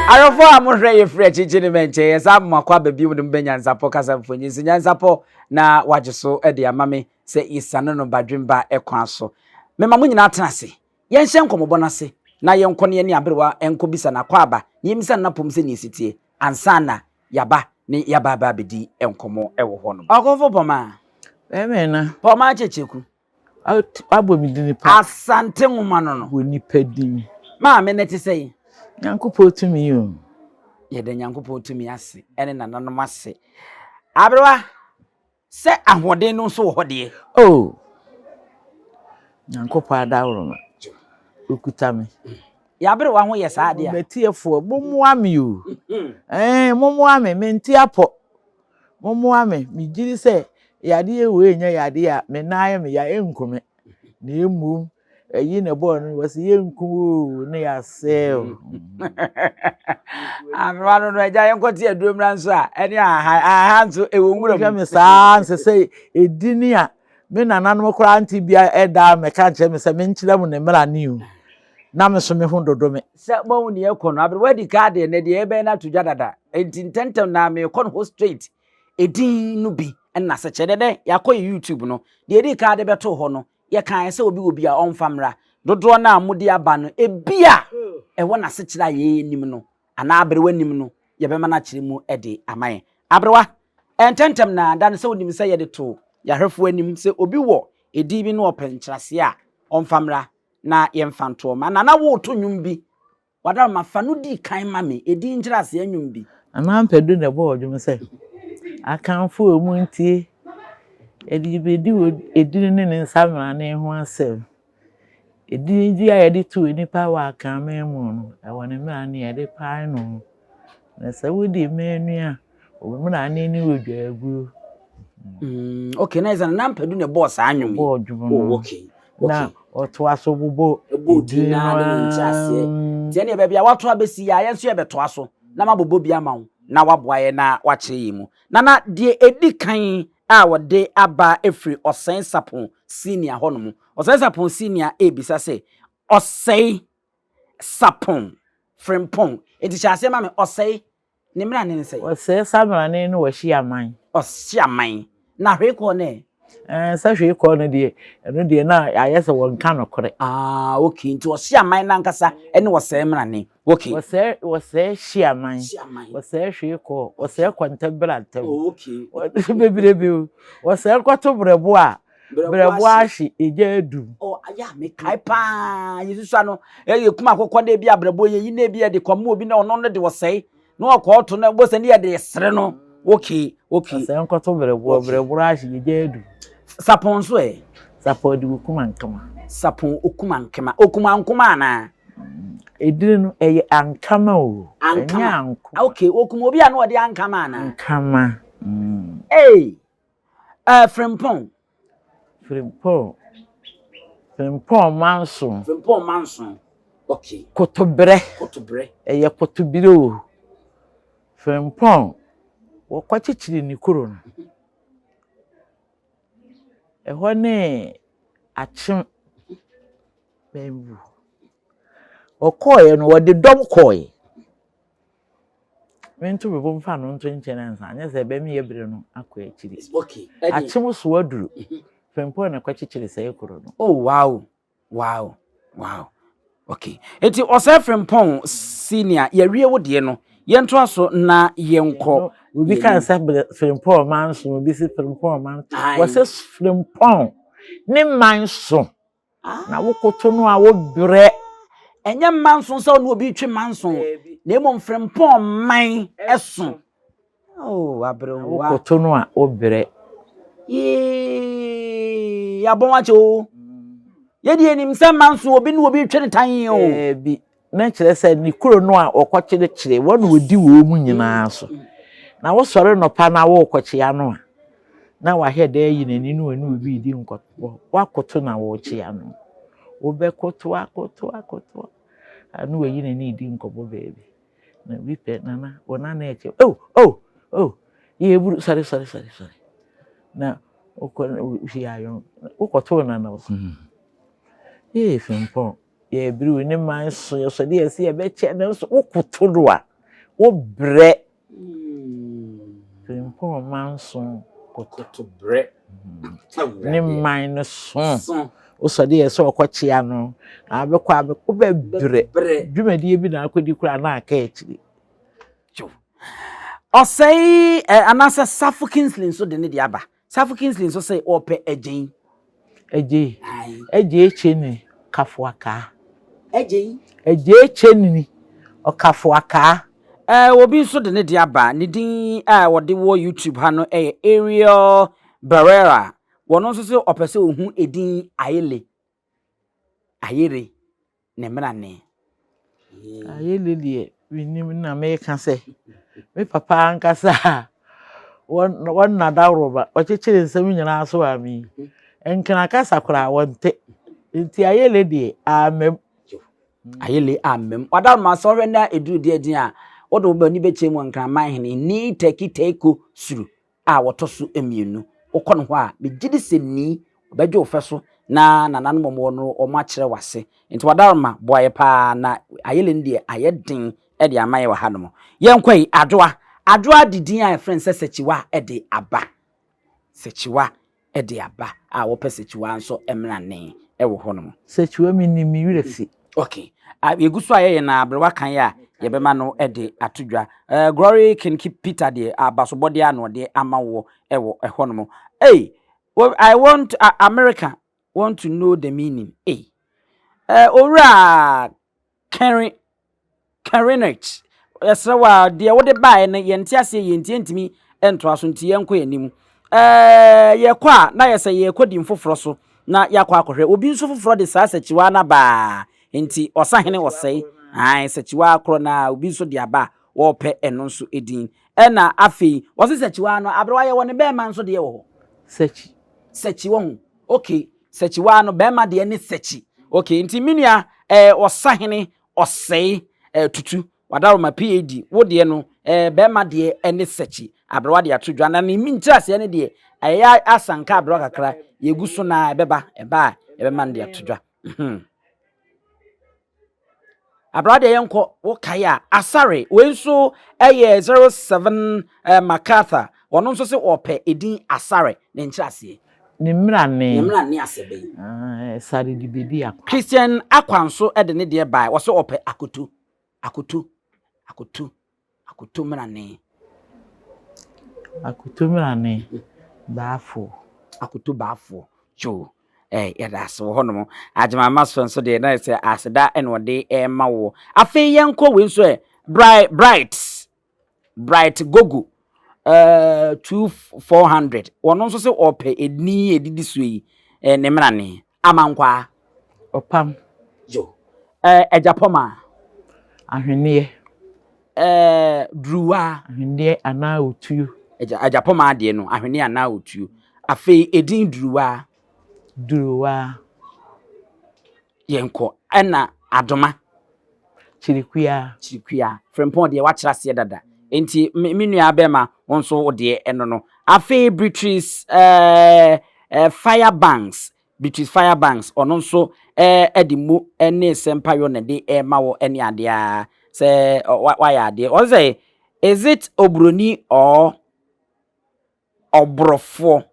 Ayɔfo a mohwɛ yɛ firi akyikyi ne mɛnkyɛn yɛ saa mmoakɔ aba bio de mbɛ nyansapɔ kasa mfonyin so nyansapɔ na wagye so de ama me sɛ yɛsiane no badwemba kwan so. Mema mo nyinaa tena ase. Yɛnhyɛ nkɔmmɔbɔ no ase na yɛnkɔ na yɛne aberewa nkɔbisa no akwaaba na yɛmmisa no n'apɔm sɛnea ɛsi teɛ ansa na yɛaba ne yɛaba aba abɛdi nkɔmmɔ wɔ hɔnom. Ɔkɔmfo Pɔmaa. Bɛmɛ na. Pɔmaa Kyekyeku. Abɔ me din pa. Asante nwoma no no. Wɔ nipa din. Maame no te sɛn? Nyankopɔn tumi o. Yɛda Nyankopɔn tumi ase ne nananom ase. Aberewa. Sɛ ahoɔden no nso wɔ hɔ deɛ. Oh! Nyankopɔn adaworoma, okuta me. Y'aberewa ho yɛ saa adeɛ a. M'atiefoɔ, mommoa me o. Ɛɛ, mommoa me, mente apɔ. Mommoa me, megye di sɛ yadeɛ wei nyɛ yadeɛ a me nan ayɛ me ya, ɛnku me. Na mmom Ɛyi na ɛbɔɔ no wɔsi yɛnku oo ne yɛasɛe o. Aberewa no no agya yɛnkɔte aduro mmra nso a ɛne aha aha nso ɛwɔ nwura mu. Hwɛ me saa nsɛ sɛ ɛdini a me nananom koraa nte bia ɛda mɛka nkyerɛ me sɛ menkyerɛ mo ne mmara ne o na me so me ho dodo me. Sɛ moahu neɛ ɛkɔ no aberewa di kaa deɛ nɛ deɛ ɛbɛn no ato dwa dada enti ntɛntɛm na mekɔ no hɔ straight ɛdin no bi ɛna sɛ kyerɛ dɛ yɛakɔ yɛ YouTube no deɛ ɛdi kaa de bɛtoo hɔ no Yɛkaeɛ sɛ obi wɔ bi a ɔmfa mmra. Dodoɔ no a mode aba no, ebia ɛwɔ n'asekyerɛ a yɛnnim no anaa aberewa nim no, yɛbɛma no akyerɛ mu de ama yɛn. Aberewa, ntɛmntɛm na da no sɛ wonim sɛ yɛde to yɛn anim sɛ obi wɔ edin bi na ɔpɛ nkyerɛaseɛ a, ɔmfa mmra na yɛmfa ntoɔ mma. Na na woreto nnwom bi W'adaworoma, fa no di kan ma me, edin nkyerɛaseɛ nnwom bi. Anaa Mpadu na ɛbɔɔ dwom sɛ, Akanfo o, montie! Yɛde rebɛdi wɔ edin ne ne nsamrane ho asɛm. Edin bi a yɛde to onipa wɔ Akanman mu no, ɛwɔ ne mmara ne yɛde pae no. Na sɛ wodi mmaanu a, wo mmrane ne odwaaguo. Okay, na ɛsɛ na Mpadu na ɛbɔɔ saa nnwom yi. Ɔbɔɔ dwom no. Oh, okay. Na ɔtoa so bobɔ Ɛbɔɔ din no ara ne ne nkyerɛaseɛ. Nti ɛneɛ baabi a woato abɛsi yi a, yɛn nso yɛbɛtoa so na mabobɔ bi ama wo na woaboa yɛn na woakyerɛ yɛn mu. Nana, deɛ ɛdi kan a wɔde aba firi Ɔsɛe Sapon Senior hɔnom. Ɔsɛe Sapon Senior rebisa sɛ, Ɔsɛe Sapon Frimpong, nti hyɛ aseɛ ma me, Ɔsɛe Ne mmrane ne sɛn? Ɔsɛe samrane ne ɔhye aman. Ɔhye aman. Na hwee kɔɔ no ɛ? Ɛɛ, sɛ hwee kɔɔ no deɛ, ɛno deɛ na ayɛ sɛ wɔnka nokorɛ. Ah, okay. Nti ɔhye aman no ankasa ne ɔsɛe mmrane. Okay. Ɔsɛe, ɔsɛe hye aman. Hye aman. Ɔsɛe hwee kɔɔ, ɔsɛe kɔ ntɛm bra ntɛm. Oh, okay. Bebrebe o. Ɔsɛe kɔto brɛbo a, brɛbo ahye, egya adum. Oh, ayɛ a mekae paa yɛsusua no yɛkum akokɔ na ebi abrɛbo yɛyi na ebi yɛde kɔma obi na ɔno no de ɔsɛe na ɔkɔɔto na bɔ sɛ ne yɛde sere no okay okay. Ɔsɛe nkɔto brɛbo brɛbo ahye egya adum. Sapɔn nso ɛ? Sapɔn de okum ankama. Sapɔn okum ankama okum ankoma anaa? Edini no ɛyɛ ankama o. Ankama. Ɛnyɛ ankoma. Okay okum obi a na ɔde ankama anaa? Ankama. Ee. Ɛɛ Frimpong. Frimpong. Frimpong Manso. Frimpong Manso. Okay. Kotobrɛ. Kotobrɛ. Ɛyɛ kotobire o. Frimpong. Wɔkɔkyekyere ne kuro no. Ɛhɔ ne Akyem Bɛnbu. Wɔkɔeɛ no wɔde dɔm kɔeɛ. Mento me bo mfa no nto nkyɛn ansa, anyɛ sɛ ɛbɛma yɛ bere no akɔ akyiri. Okay. Akyem so aduru. Frimpong na ɛkɔkyekyere saa kuro no. Oh wow. Wow. Wow. Okay. Eti ɔsɛ Frimpong senior yɛwie wo deɛ no yɛntoa so na yɛnkɔ. Obi ka sɛ Frimpong manso, obi si Frimpong manso. Wɔsɛ Frimpong ne manso. Na wokoto no a wobrɛ. Ɛnyɛ mma nson sɛ ɔne obi retwe mma nson, na mmom frempɔn mman so. Oh, aberewa. Na wokoto no a wobrɛ. Yee, yɛabɔn akyɛ o. Yɛde yɛnim sɛ mma nson obi ne obi retwe ne tan o. Daabi. Na kyerɛ sɛ ne kuro no a wɔkɔkyerɛkyerɛ wɔn na wɔdi wɔn mu nyinaa so. Na wosɔre nɔpa na worekɔkyea no a, na wahwɛ dɛ ayi n'ani na ɔne obi redi nkɔmmɔ. Woakoto na worekyea no. Wobɛkoto akoto akoto a na wayi n'ani redi nkɔmmɔ baabi. Na obi pɛ nana, wo nana ɛkyɛ oh oh oh yɛburu sɔre sɔre sɔre sɔre. Na Wokɔ na wohyia ayɔn wokɔtoo nana wo so. Ee Frimpong, yɛbere ne man so yɛsɔ de yɛsɛ yɛbɛkyɛ nanso wokoto do a wobrɛ. Frimpong man so koto brɛ. Ne man no so. Wosɔ de yɛsɛ ɔkɔkyea no na abɛkɔ abɛkɔ wobɛbrɛ. Dwumadie bi na akɔdi koraa na aka akyiri. Ɔsɛe eh, anaasɛ Safo Kingsley nso de ne de aba. Safo Kingsley nso sɛ ɔpɛ agyei. Agyei. Agyei kyɛ ni kafo akaa. Agyei. Agyei kyɛ ni ɔkafo akaa. Eh, obi nso de ne de aba. Ne din a wɔde wɔ YouTube ha no yɛ Ariel Barrera. Wɔn nso sɛ ɔpɛ sɛ ohu edin Ayele. Ayere ne mmerane. Ayele deɛ menim na meka sɛ me papa ankasa a wɔn nadaworoba ɔkyekyere nsɛm nyinaa so a me nkena kasa koraa wɔnte nti ayele deɛ amam. Ayele amam. Wadaroma sɛ ɔhwɛ na eduru deɛ din a wode wo bani bɛkyɛ mu nkraman hene ni tɛki tɛko suru a wɔtɔ so mmienu. Wokɔ no hɔ a, megye di sɛ ni ɔbɛgye wo fɛ so na nananom a wɔwɔ no wɔn akyerɛ wase. Nti wadaroma boa yɛ paa na ayele no deɛ ayɛ den de ama yɛ wɔ hanom. Yɛnkɔ yi, Adwoa. Adwoa de din a yɛfrɛ no sɛ Sɛkyiwa de aba. Sɛkyiwa de aba a wɔpɛ sɛkyiwa nso mmerane wɔ hɔnom. Sɛkyiwa menim me werɛ fi. Okay. Yɛgu so a yɛyɛ na aberewa kan a yɛbɛma no de ato dwa. Glory King Peter deɛ abasobɔdeɛ a na ɔde ama woɔ wɔ ɛhɔnom. Hey, well, I want America want to know the meaning. Hey. Owura Kerry Kerinich, yɛsrɛ wo a, deɛ wode baeɛ no yɛnte aseɛ yie nti yɛntumi ntoa so nti yɛnkɔ yɛn anim. Ɛɛ yɛkɔ a na yɛ sɛ yɛrekɔ di mfoforɔ so na yɛakɔ akɔhwɛ. Obi nso foforɔ de saa sɛkyiwaa no abaa nti ɔsahene ɔsɛe. Ae sɛkyiwaa korɔ na obi nso de aba a wɔrepɛ ɛno nso edin. Ɛna afei wɔse sɛkyiwaa no aberewa yɛwɔ ne bɛrima nso deɛ wɔ hɔ. Sɛkyi. Sɛkyi wɔ ho. Okay, sɛkyiwaa no bɛrima deɛ ne sɛkyi. Okay, nti me nua ɛɛ ɔsahene ɔsɛe eh, tutu wadaroma PAD wo deɛ no eh, bɛrima deɛ ɛne sɛkyi aberewa de ato dwa na ne nkyerɛaseɛ no deɛ ɛyɛ asanka aberewa kakra yɛgu so na ɛbɛba ɛba a ɛbɛma no de ato dwa. Aberewa deɛ yɛnkɔ wokae a asare wei nso ɛyɛ 07 eh, MacArthur ɔno nso sɛ ɔpɛ edin asare ne nkyerɛaseɛ. Ne mmerane. Ne mmerane asɛ bɛyi. Sare de bedi akwa. Christian Akwa nso de ne deɛ bae. Wɔsɛ ɔpɛ akoto. Akoto. Akoto. Akoto mmerane. Akoto mmerane. Baafoɔ. Akoto baafoɔ. Yoo. Eh, yɛda ase wɔ hɔnom. Agyemama so nso deɛ na sɛ aseda na ɔde ɛrema woɔ. Afei yɛnkɔ wei nso ɛ. Bright, Bright. Bright Gogo eh, 2400 wɔno nso sɛ ɔpɛ ɛdin ɛdidi soɔ yi eh, ne mmerane amankwaa Ɔpam. Yo. Eh, agyapɔma. Ahweneɛ. Eh, duruwa. Ahweneɛ anaa otuo. Agya, agyapɔma adeɛ no ahweneɛ anaa otuo. Afei ɛdin duruwa. Duruwa. Yɛnkɔ ɛna adoma. Kyirikua. Kyirikua. Frimpong deɛ wakyerɛ aseɛ dada. Nti me, me nua bɛrima wo nso wo deɛ ɛno no. Afei Beatrice eh, eh, Firebanks Beatrice Firebanks ɔno nso eh, ɛde mu ne sɛmpayɔ na ɛde ɛrema wɔ ɛne adeɛ a sɛ wayɛ adeɛ. Ɔsɛ sɛ is it obroni or ɔborɔfoɔ?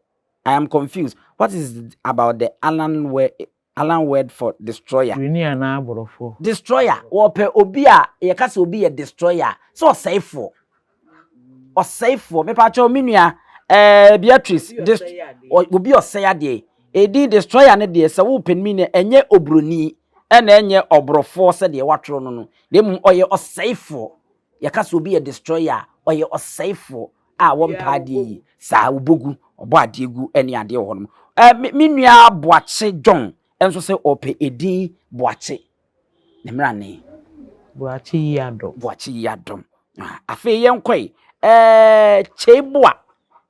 I am confused. What is about the Alan word, Alan word for destroyer? Broni anaa aborɔfoɔ? Destroyer, wɔpɛ obi a yɛka sɛ obi yɛ destroyer sɛ ɔsɛefoɔ. Ɔsɛefoɔ, mepakyɛw me nua eh, Beatrice, obi ɔsɛe adeɛ. Edin destroyer no deɛ sɛ wopɛ no mi no ɛnyɛ obroni ɛna ɛnyɛ ɔborɔfoɔ sɛdeɛ watwerɛ no no, na mmom ɔyɛ ɔsɛefoɔ. Yɛka sɛ obi yɛ destroyer a, ɔyɛ ɔsɛefoɔ a wɔmpɛ adeɛ yie. Saa ɔbɔ ɔbɔ adeɛ gu ne adeɛ wɔ hɔnom. Eh, me nua Boakye John nso sɛ ɔpɛ edin Boakye. Ne mmerane. Boakye yi adom. Boakye yi adom. Afei yɛnkɔe. Eh, Kyeboa.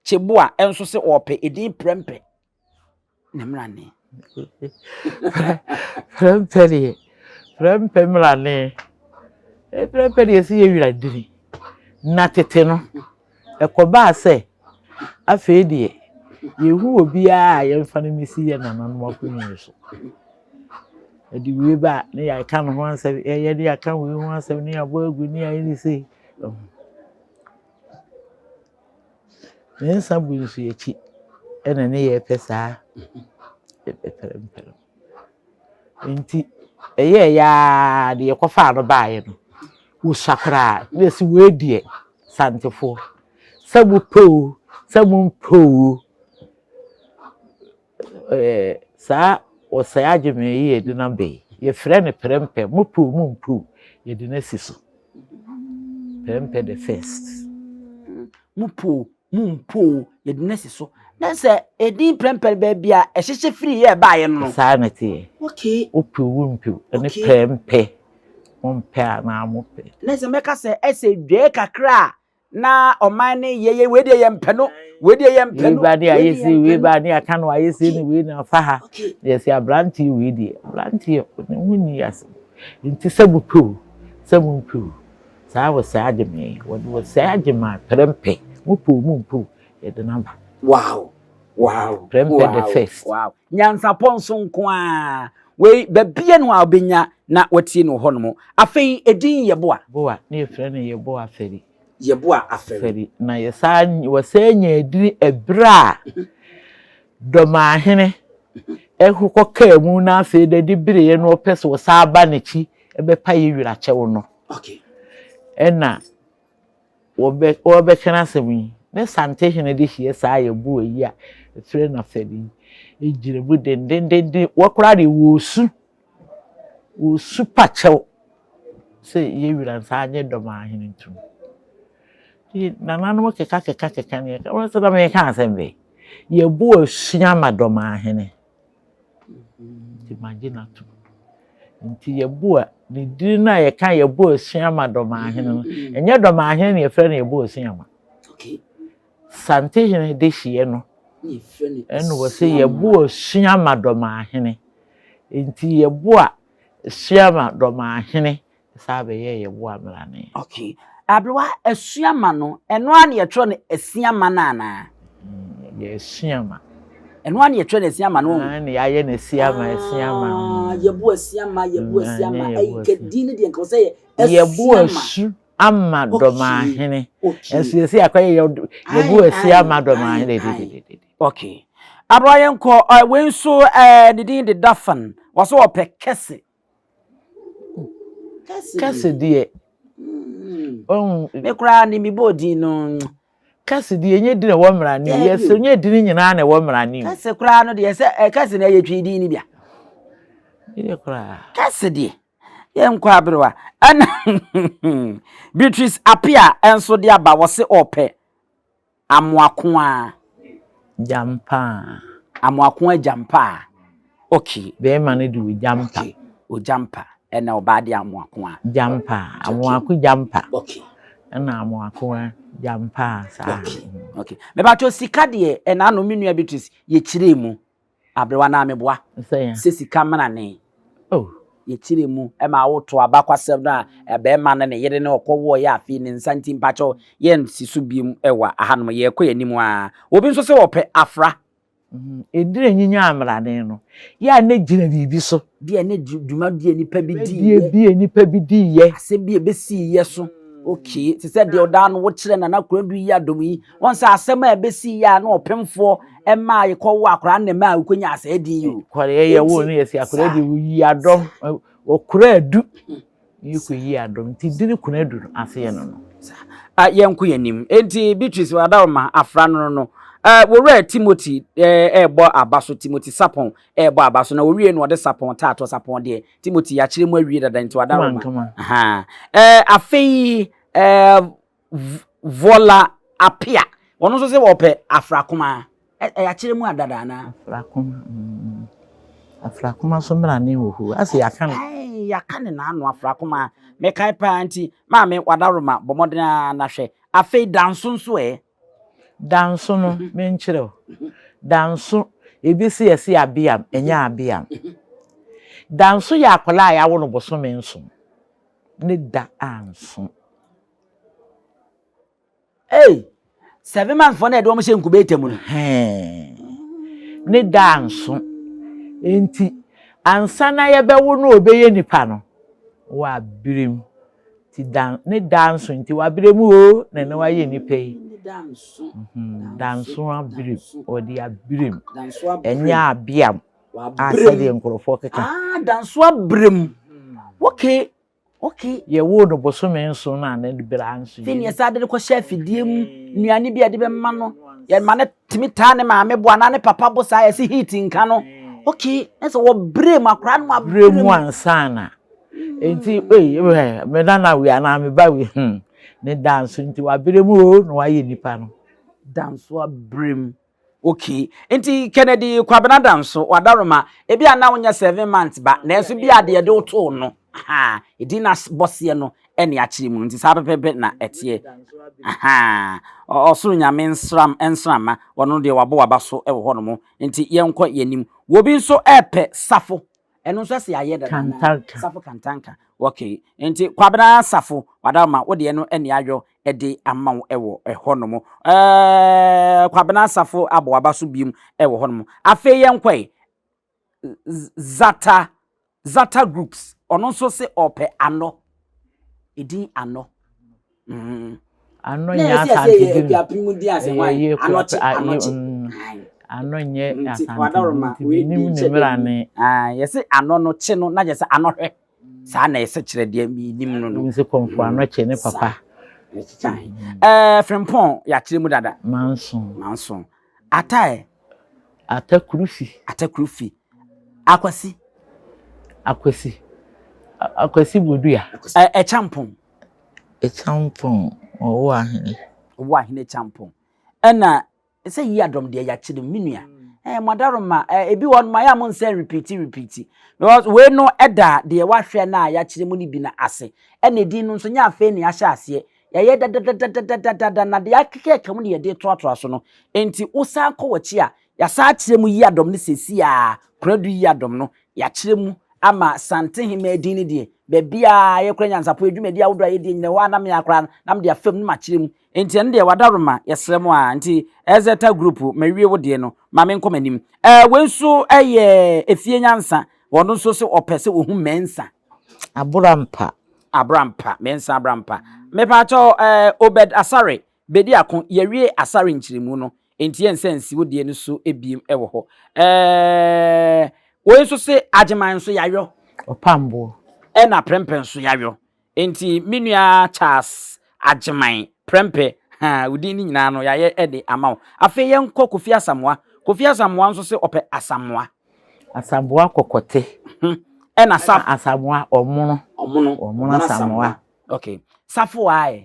Kyeboa nso sɛ ɔpɛ edin prɛmpɛ. Ne mmerane. Prɛmpɛ deɛ, prɛmpɛ mmerane. Prɛmpɛ deɛ sɛ yɛ wira dini. Na tete no, ɛkɔbaa sɛ afei deɛ Yɛnhu obiara a yɛmfa no mmɛsi yɛn nananom akonnwa yi so. Yɛde wei ba a, ne yɛaka ne ho asɛm, yɛyɛ ne yɛaka wei ho asɛm, ne yɛabɔ agu, ne yɛayɛ ne sei. Ne nsa bu nso akyi ɛna ne yɛpɛ saa pɛrɛmpɛrɛm. Nti ɛyɛɛ yɛ ara deɛ yɛkɔfaa no baeɛ no, wɔsua koraa na yɛsi wei deɛ Santefoɔ, sɛ mopɛ o, sɛ mompɛ o, ɛɛ saa Ɔsɛe Agyemang yi yɛde no aba yi, yɛfrɛ no prɛmpɛ, mopɛ o mompɛ o, yɛde no asi so. Prɛmpɛ the first. Mopɛ o mompɛ o, yɛde no asi so. Na sɛ edin prɛmpɛ baabi a ɛhyehyɛ firi yɛ ɛbaeɛ no no. Saa na ɛteɛ. Okay. Wopɛ o wompɛ o, ɛne prɛmpɛ, mompɛ anaa mopɛ. Na sɛ mɛka sɛ ɛsɛ dwɛɛ kakra a na ɔman no yɛ yɛ wei deɛ yɛ mpɛ no wei deɛ yɛ mpɛ no wei ba ne ayɛ se wei ba ne aka no ayɛ se ne wei na afa ha yɛ sɛ aberanteɛ wei deɛ aberanteɛ ne ho nni asɛm nti sɛ mo pɛ o sɛ mo mpɛ o saa wɔ saa agyeme wɔde wɔ saa agyeme a prɛmpɛ mo pɛ o mo mpɛ o yɛde no aba. Wow wow prɛmpɛ the first. Wow nyansapɔ nso nko ara wei baabi no a wobɛnya na watie no wɔ hɔnom afei edin yɛboa. Boa ne yɛfrɛ no yɛboa afɛri. Yeboah Aferi. Aferi. Na yɛsan wɔsan nya adiri ɛberɛ a Dɔmaahene kɔkaa mu na afei n'ani bereeɛ na ɔpɛ sɛ ɔsan ba n'akyi bɛpa yɛ wira kyɛw no. Okay. Ɛna wɔbɛ wɔbɛka n'asɛm yi ne Santehene de hyia saa Yeboah yi a ɛfrɛ no Aferi yi gyina mu dendendenden wɔkoraa deɛ wɔresu. Wɔresu pa kyɛw sɛ yɛn wura nsa anyɛ dɔm ahene ntom. Nti nananom keka keka keka ne yɛka wɔn sɛ na meka asɛm bɛn. Yɛbo asua ma dɔm ahene. Nti magye no atom. Nti yɛbo a ne diri no a yɛka yɛbo asua ma dɔm ahene no, ɛnyɛ dɔm ahene na yɛfrɛ no yɛbo asua ma. Okay. Santehene dehyeɛ no ɛna wɔsɛ yɛbo asua ma dɔm ahene. Nti yɛboa Asuama Dɔmahene saa bɛyɛɛ yɛboa mmrane. Okay. Aberewa Asuama no, ɛno ara na yɛtwerɛ no Asiama no anaa? Mm, yɛ Asuama. Ɛno ara na yɛtwerɛ no Asiama no? Ah, na yɛayɛ no Asiama, Asiama. Ah, yɛbo Asiama, yɛbo Asiama. Ɛyi ka din no deɛ nka sɛ yɛ Asiama. Yɛbo Asu ama Dɔmahene. Ɛnso yɛsi akɔyɛ yɛbo Asiama Dɔmahene. Okay. Abra yɛn kɔ uh, wei nso uh, ne din de Dafan. Wɔsɛ ɔpɛ kɛse. Kɛse deɛ. Mm. Me koraa ne mebɔɔ din no. Kɛse deɛ ɛnyɛ din na ɛwɔ mmara ne o. Yɛsɛ nyɛ din nyinaa na ɛwɔ mmara ne o. Kɛse koraa no deɛ sɛ kɛse na ɛyɛ twi din no bia. Ɛyɛ koraa. Kɛse deɛ. Yɛnkɔ aberewa. Ɛna Beatrice Apia nso de aba wɔse ɔpɛ Amoakoaa. Gyampaa. Amoakoa Gyampaa. Okay. Bɛrima no de Ogyampa. Okay. Ogyampa. Ɛna ɔbaa de Amoakoa. Gyampaa. Amoako Gyampa. Okay. Ɛna Amoakoa Gyampaa saa. Okay. Okay. Mebatɔ sika deɛ ɛna ano me nua Beatrice yɛkyerɛ mu. Aberewa naa meboa. Sɛ sika mmena ne. Oh. Yɛkyerɛ mu ma woto abakwasɛm no a bɛrima no ne yere no ɔkɔ wɔɔyɛ afei ne nsa nti mpakyɛw yɛnsi so biom wɔ ahanom yɛkɔ yɛn anim a obi nso sɛ ɔpɛ afra. Edin a enyinya mmrane no, yɛ a na egyina biribi so. Bi a ne dwumadie a nipa bi diiɛ. Dwumadie bi a nipa bi diiɛ. Asɛm bi a ebesiiɛ so. Okay, te sɛ deɛ ɔdaa no wokyerɛ Nana Konadu yi adom yi, wɔn sɛ asɛm a ɛbɛsii yɛ a na ɔpemfoɔ ɛmaa yɛkɔwo akwadaa no na ɛmaa wokɔnyaa saa din yi o. Kɔre yɛ wo no yɛsi akwadaa deɛ woyi adɔm, wɔkora adu ne yɛkɔyi adɔm nti dini Konadu no aseɛ no no. Saa yɛnko yɛn anim. Enti Beatrice Adaoma afra no no, wɔwura Timothy ɛrebɔ aba so, Timothy Sapon ɛrebɔ aba so na wɔwie no ɔde Sapon taatoɔ Sapon deɛ Timothy yɛakyerɛ mu awie dada nti wada Roma. Ɛɛ afei ɛɛ Vola Apia wɔn nso sɛ wɔpɛ afrakoma ɛ yɛakyerɛ mu adada anaa? Afrakoma mm afrakoma nso mmra ne wɔ hɔ asɛ yɛaka no. Ɛɛ yɛaka ne n'ano afrakoma mekae paa nti maame wada Roma bɔ mmɔden ara na hwɛ afei danso nso ɛ. Danso no, menkyerɛ wo. Danso, ebi se yɛse abeam, ɛnyɛ abeam. Danso yɛ akwadaa a yɛawo no bosome nson, ne da anso. Ei! 7 months foɔ na yɛde wɔn hyɛ incubator mu no. Hɛn. Ne da nso. Nti ansa na yɛbɛwo no a ɔbɛyɛ nipa no, wabrɛ mu. Nti da ne da nso nti wabrɛ mu o na ɛnɛ wayɛ nipa yi. Ne da nso. Da nso abrɛ mu. Ɔde abrɛ mu. Da nso abrɛ mu. Ɛnyɛ abeam a Wabrɛ sɛdeɛ mu. nkurɔfoɔ keka. Ah, da nso abrɛ mu. Okay. Yɛwoo no bosome 7 no a ne berɛ nso. Afei ne yɛsan de no kɔhyɛ afidie mu, nnuane bi a yɛde bɛma no, yɛma no tumi taa ne maame bo anaa ne papa bo saa, yɛsi heat nka no. Okay, na sɛ wɔbrɛ mu akwaraa no berɛ wabrɛ mu mu. Ansa na nti ei me nana wei anaa me ba wei ne da nso nti wabrɛ mu o na wayɛ nipa no. Da nso abrɛ mu. Okay, nti Kennedy Kwabena Danso wadaroma, ebi a na wonyɛ 7 months ba, nanso bi a deɛ yɛde wotoo no ha ɛdi na bɔseɛ no ɛne akyerɛ mu no, nti saa pɛpɛpɛ na ɛteɛ. Aha, ɔsoro Nyame nsram nsrama, ɔno deɛ wabɔ waba so ɛwɔ hɔnom, nti yɛnkɔ yɛnim. Wobi nso ɛɛpɛ Safo, ɛno nso ɛsɛ yɛayɛ dada anaa? Kantanka. Safo Kantanka. Okay, nti Kwabena Safo wadaroma, wodeɛ no ɛne ayɔ ɛde ama wo ɛwɔ ɛhɔnom. Kwabena Safo abɔ waba so biom ɛwɔ hɔnom. Afei yɛnkɔe Zata Groups, ɔno nso se ɔpɛ ano, ɛdin ano. Ano Na nyɛ yɛsɛ yɛsɛ Asante yɛ din. Akuapem din ase Ɛyɛ hwan yie Anɔkye. Anɔkye. Ano nyɛ Nti Asante wadaroma din nti wei menim di ne nkyɛ mmara da ne. Ah, yɛsɛ ano no kye no na kyerɛ sɛ ano hwɛ saa na yɛsɛ kyerɛ deɛ menim no. Menim sɛ Kɔmfo Anɔkye ne papa. Frimpɔn yɛakyerɛ mu dada. Manso. Manso atae. Ata Kurufi. Ata Kurufi. Akwasi. Akwasi. Akwasi Bodua. Ɛkyampɔn. Ɛkyampɔn ɔwɔ ahene. Ɔwɔ ahene Kyampɔn. Ɛna sɛ yi adɔm deɛ yɛakyerɛ mu, me nua. Madaroma, ebi wɔ no ma yɛ a mo nsɛ repeat repeat. Because wei no ɛda deɛ wahwɛ no a yɛakyerɛ mu no bi na ase. Ɛna edin no nso nyɛ afei na yɛahyɛ aseɛ. Yɛyɛ dadadadadadada na deɛ akeka mu no yɛde toatoa so no. Enti wosan kɔ w'akyi a, yɛasa akyerɛ mu yi adɔm no sɛsi a, Kuradu yi adɔm no, yɛakyerɛ mu ama Santehema din no deɛ, baabiaa yɛkora nyansapo adwumadi ahodoɔ a yɛdi nyina hɔ a na me akora no, na mede afam no makyerɛ mu. Enti ɛno deɛ wadaroma, yɛsrɛ mo a. Nti Ɛzɛta Group, mawie wo deɛ no, ma menkɔ m'anim. Wei nso yɛ Efie Nyansa, wɔno nso sɛ ɔpɛ sɛ ohu Mɛnsa. Aborampa. Abrampa, Mɛnsa Abrampa. Mepaakyɛw, Obed Asare, Bedi ako, yɛwie Asare nkyerɛmu no, enti yɛnsa nsi wo deɛ no so ebiem ɛwɔ hɔ. Wei nso se Agyeman nso yɛayɔ. Ɔpamboɔ. Ɛna Prɛmpɛ nso yɛayɔ. Enti me nua Charles Agyeman Prɛmpɛ, ha, wo din no nyinaa no yɛayɛ de ama wo. Afei yɛnkɔ Kofi Asamoah. Kofi Asamoah nso se ɔpɛ Asamoah. Asamoah Kɔkɔte. Ɛna Saf. Asamoah Ɔmono. Ɔmono. Ɔmono Asamoah. Okay. Safo ayɛ.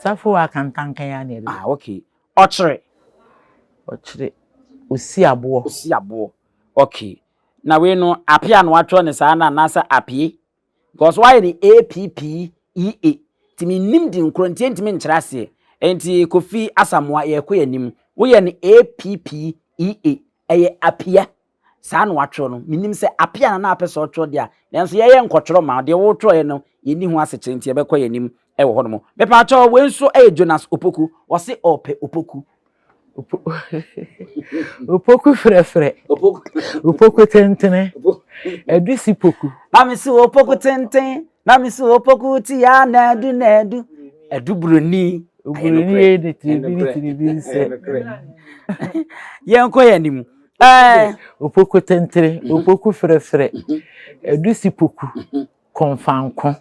Safo Akantanka ya ne. Ah, okay. Ɔkyere. Ɔkyere. Osi aboɔ. Osi aboɔ. Okay. Na wei no apia no atwerɛ ne saa na anaasɛ apie? Because wayɛ ne A P P E A. Nti mennim din korɔ nti ɛntumi nkyerɛ aseɛ. Nti Kofi Asamoah, yɛkɔ yɛn anim. Woyɛ no A P P E A. Ɛyɛ apia. Saa na watwerɛ no. Menim sɛ apia na na apɛ sɛ ɔtwerɛ deɛ a, nanso yɛyɛ nkɔtwerɛ ma wo. Deɛ wotwerɛeɛ no, yɛnni ho asekyerɛ nti yɛbɛkɔ yɛn anim wɔ hɔnom. Mepaakyɛw, wei nso yɛ Jonas Opoku. Ɔse ɔpɛ Opoku. Opoku frɛfrɛ. Opoku tentene. Adusi Poku. Na me so Opoku tenten, na me so Opoku tia na adu na adu. Adu buroni. Buroni yɛ ne tiribi ne tiribi nsɛ. Yɛnkɔ yɛn anim. Opoku tentene, Opoku frɛfrɛ, Adusi Poku, Kɔnfanko.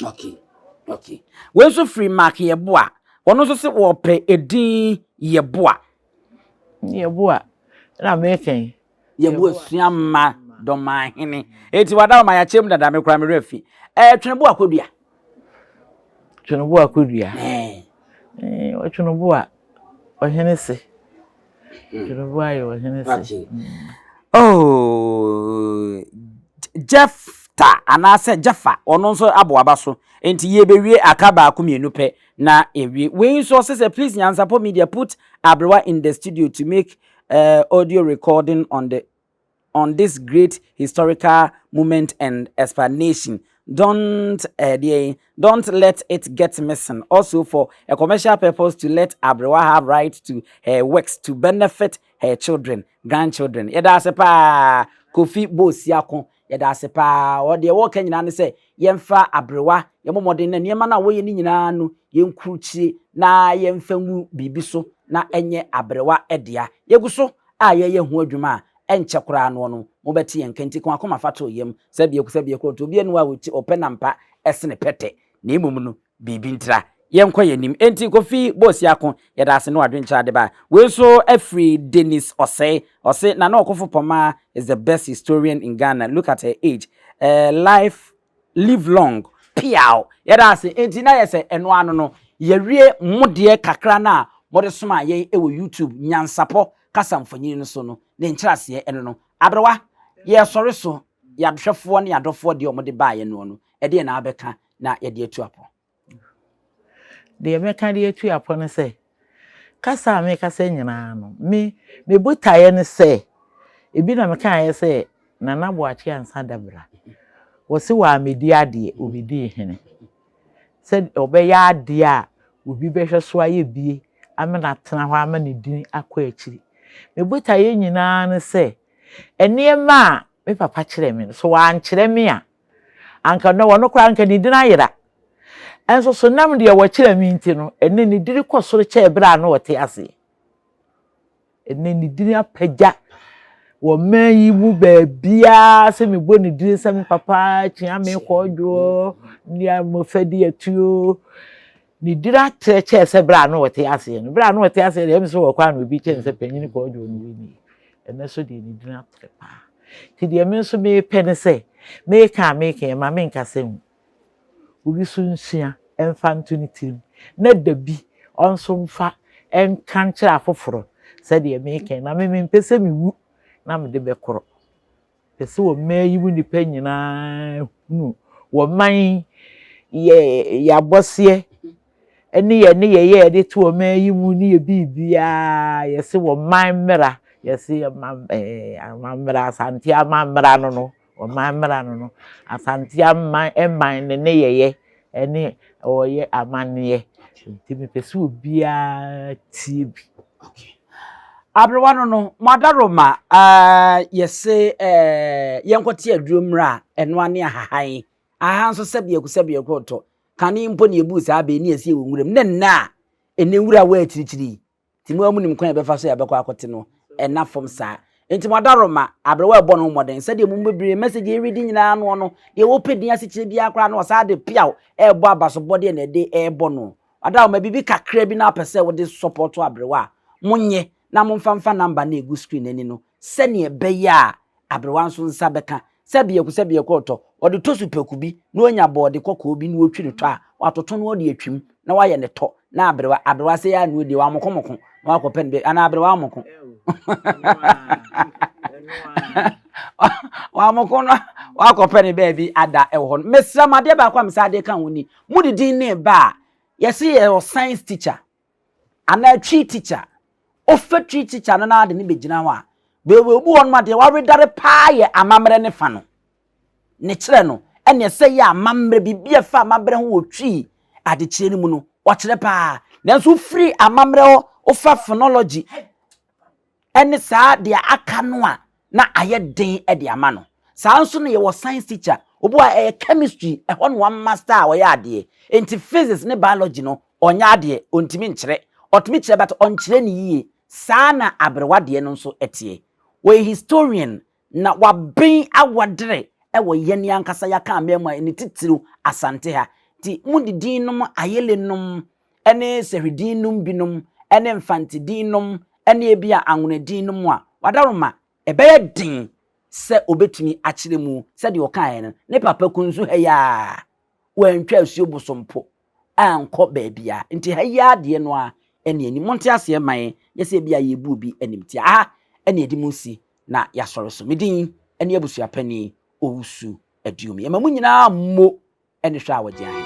Okay. Wei nso firi Mark Yeboah. Wɔn nso sɛ wɔpɛ edin Yeboah. Yeboah. Na meka yi. Yeboah sua ma dɔmahene. Eti wada ma yɛakyerɛ mu dada, me kora me werɛ fi. Twenebo Akodua. Twenebo Akodua. Ɔtwenebo a ɔhene se. Twenebo ayɛ ɔhene se. Oh, Jefta anaasɛ Jeffa, ɔno nso abɔ aba so. Nti yɛbɛwie, aka baako mmienu pɛ na yɛwie. Wei nso ɔsɛ sɛ, please Nyansapo Media, put Abrewa in the studio to make audio recording on this great historical moment and explanation. Don't uh, don't let it get missing. Also for a commercial purpose to let Abrewa have right to her works to benefit her children, grandchildren. Yɛda ase paa Kofi Bosiako. Yɛda ase paa. Ɔdeɛ wɔka nyinaa ne sɛ yɛmfa aberewa yɛmmɔ mmɔden na nneɛma no a wɔyɛ no nyinaa no yɛnkurukyire na yɛmfa ngu biribi so na ɛnyɛ aberewa dea. Yɛgu so a yɛyɛ ho adwuma a ɛnkyɛ koraa noɔ no mobɛte yɛn nka nti ko akoma fa to yam sɛ biako sɛ biako nti obi anu a ɔpɛ nampa ɛsene pɛtɛ na mmom no biribi ntira yɛnkɔ yɛn anim. Enti Kofi Bosiako, yɛda ase ne wadwenkyerɛ ade ba. Wei nso afiri Dennis Ɔsɛe. Ɔse Nana Ɔkofo Pɔmaa is the best historian in Ghana. Look at her age. Life live long. Piaw. Yɛda ase. Enti na yɛ sɛ ɛno ano no yɛwie mo deɛ kakra no a mode soma yɛn wɔ YouTube nyansapɔ kasa mfonini no so no ne nkyerɛaseɛ ɛno no. Aberewa, yɛsɔre so yɛahwɛfoɔ ne yɛadɔfoɔ deɛ ɔmode baeɛ no no ɛdeɛ na abɛka na yɛde atu apɔ. Deɛ mɛka de atu apɔ no sɛ, kasa a mekasa nyinaa no, me botaeɛ ne sɛ, ebi na mekaeɛ sɛ Nana Boakye Ansa Dabra wɔse wɔ amedi adeɛ obɛdi hene sɛ ɔbɛyɛ adeɛ a obi bɛhwɛ so ayɛ bie ama no atena hɔ ama ne din akɔ akyiri. Me botaeɛ nyinaa ne sɛ nneɛma a me papa kyerɛ me no, so wankyerɛ me a anka no wɔno koraa anka ne din ayera. Ɛnso so nam deɛ wɔkyerɛ me nti no, ɛnɛ ne din kɔ soro kyɛɛ berɛ a na ɔte aseɛ. Ɛnɛ ne din apagya wɔ mman yi mu baabiara sɛ mebɔ ne din sɛ me papa kyea me kɔɔdwoɔ ne mmɔfra di atuo. Ne din atrɛ kyɛɛ sɛ berɛ a na ɔte aseɛ no. Berɛ a na ɔte aseɛ deɛ, ɛmi sɛ wɔkɔ a na obi kyɛn sɛ panyin kɔɔdwoɔ no wɔ nie. Ɛnɛ so deɛ ne din atrɛ paa. Nti deɛ me nso mepɛ ne sɛ, meka a meka yi, ma menkasa ngu. Obi so nsua ɛmfa nto ne tirim na da bi ɔnso mfa ɛnka nkyerɛ afoforɔ sɛdeɛ meka yi. Na me mempɛ sɛ mewu na mede bɛkorɔ. Pɛ sɛ ɔman yi mu nnipa nyinaa hunu wɔman yɛ yɛabɔseɛ ne yɛ ne yɛyɛ yɛde to ɔman yi mu ne yɛ biribiara. Yɛse wɔman mmara, yɛse amammerɛ, Asante amammerɛ no, ɔman mmara no, Asante aman ɛman ne ne yɛyɛ ɛne ɔyɛ amanneɛ. Nti mepɛ sɛ obiara tie bi. Okay. Aberewa no mo adaroma yɛse yɛnkɔte aduro mmra a ɛnoa ne ahahan. Aha nso sɛbiako sɛbiako tɔ. Kane mpo ne yɛbuu saa bɛɛ ne yɛsi wɔ nwuram. Ne nna a ɛnɛ nwura wɔ akyirikyiri yi. Nti mo amu nim kwan yɛbɛfa so yɛbɛkɔ akɔte no ɛna fam saa. Nti mo adaroma aberewa ɛbɔ no mmɔden sɛdeɛ mo bebree message ɛredi nyinaa no no deɛ wɔpɛ din asekyerɛ biara koraa no ɔsaa de piaw ɛrebɔ abasobɔdeɛ na ɛde ɛrebɔ no. Adaroma biribi kakra bi na apɛ sɛ wode support aberewa a monyɛ na momfa mfa number na egu screen ani no sɛneɛ ɛbɛyɛ a aberewa nso nsa bɛka sɛ biako sɛ biako ɔtɔ ɔde tɔ supaku bi na wanya bɔɔde kɔkɔɔ bi na wɔtwi ne tɔ a watoto no ɔde atwim na wayɛ ne tɔ na aberewa aberewa sɛ yɛ anuo deɛ wamokomoko na wakɔpɛ no baabi anaa aberewa amoko wamoko no wakɔpɛ ne baabi ada ɛwɔ hɔ no. Mesrɛ mo, adeɛ baako a mesɛ adeɛ ka ho ni, mode din ne ba a yɛse yɛwɔ science teacher anaa Twi teacher, ofa Twi teacher no na ade ne bɛgyina hɔ a beebi obi wɔ no adeɛ waredare paa yɛ amammerɛ ne fa no ne kyerɛ no ɛne ɛsɛ yɛ amammerɛ biribi a ɛfa amammerɛ ho wɔ Twi adekyerɛ no mu no ɔkyerɛ paa. Nanso wofiri amammerɛ hɔ wofa phonology ɛne saa deɛ aka no a na ayɛ den de ama no. Saa nso no yɛwɔ science teacher obi a ɛyɛ chemistry ɛhɔ no one master a ɔyɛ adeɛ, nti physics ne biology no ɔnyɛ adeɛ, ɔntumi nkyerɛ, ɔtumi kyerɛ but ɔnkyerɛ ne yie. Saa na aberewa deɛ no nso ɛteɛ. Wɔyɛ historian na waben awadere ɛwɔ yɛn ankasa yɛaka amam a ne titiriw Asante ha. Nti mode din nom ayele nom ɛne sɛhwedin nom binom ɛne mfantedin nom ɛne ebi a anwonadin nom a wadaroma ɛbɛyɛ den sɛ obetumi akyerɛ mu sɛdeɛ ɔkaeɛ no. Ne papa kunsu ha yi a wantwa asuo bosompo ankɔ baabia, nti ha yi adeɛ no a ɛne anim monte aseɛ man nyɛ sɛ ebi a yɛbu obi animtia. Aha ɛne yɛde mu si na yɛasɔre so. Me din ɛne abusuapanin Owusu Aduomi. Ɛma mu nyinaa mmo ɛne hwɛ a wɔgye ahene.